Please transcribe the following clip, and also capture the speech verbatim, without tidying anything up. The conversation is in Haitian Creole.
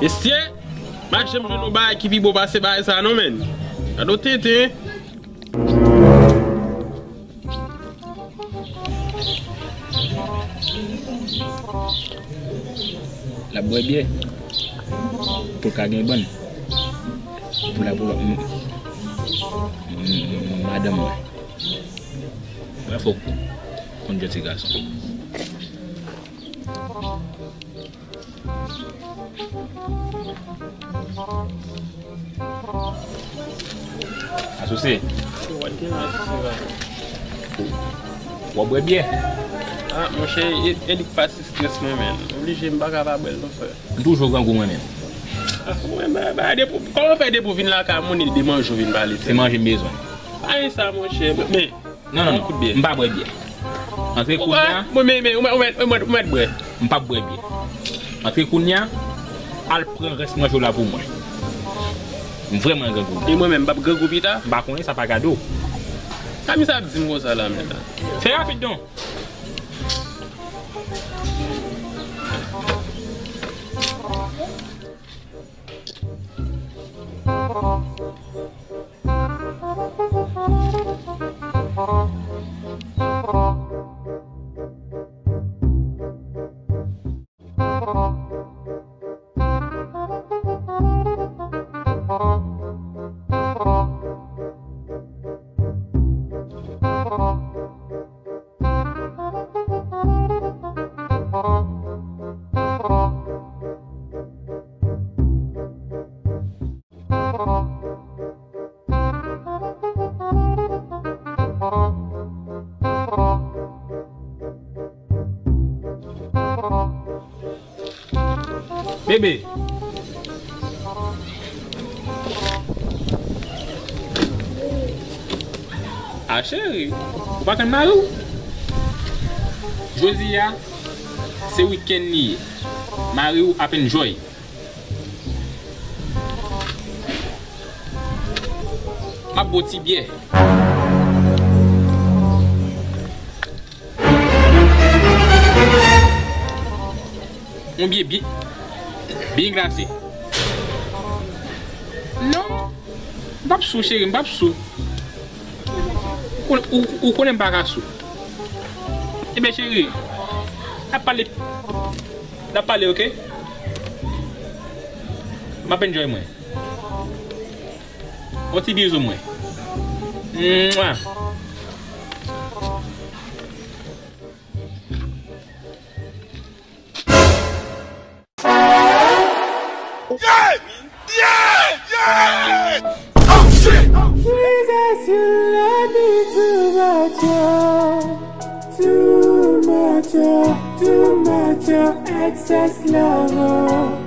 Mesye, m pa janm jwenn yon bagay ki pi bon pase bagay sa non, menn. Gade yon tenten. L ap bwè byè pou l ka gen bann. Pou la, pou la, m, m, madanm mwen. Mwen fòk konn jan ti gason. Asosi. Yo, w ap gen la, asosi la. W ap bwè byè? Ah, monchè, e, e li k pa si strès mwen, menn. Oblije, m pa ka pa bwè l, non, frè. M toujou grangou mwen menm. Ah, mwen, ba, ba, depi, kòman fè depi w vin lakay moun, e de manje w vin pale? Se manje m bezwen. Pa gen sa, monchè, men, Non, non, non. Kout byè. M pa bwè byè. Antre kounye a. Mwen, men, men, ou mèt, ou mèt, ou mèt, ou mèt bwè. M p ap bwè byè. Antre kounye a, al pran rès manje w la pou mwen. M vrèman grangou. E mwen menm, m p ap grangou pita? M pa konnen, sa pa gade w. Sa misye ap di m konsa la, menn la? Fè rapid non. Bebe. Ah, cheri, ou pa konn mari w? Jodi a, se wikenn li ye. Mari w ap enjoy. M ap bwè ti byè. Yon byè byen, byen glase. Non, m p ap sou, cheri, m p ap sou. Ou, ou, ou konnen m pa ka sou. Ebyen, cheri, n ap pale, n ap pale, oke? M ap enjoy mwen. Yon ti bizou mwen. Mwa. Yeah! Yeah! Yeah! Oh shit! Jesus, you love me too much, oh. Too much, oh. Too much, oh. Excess love, oh.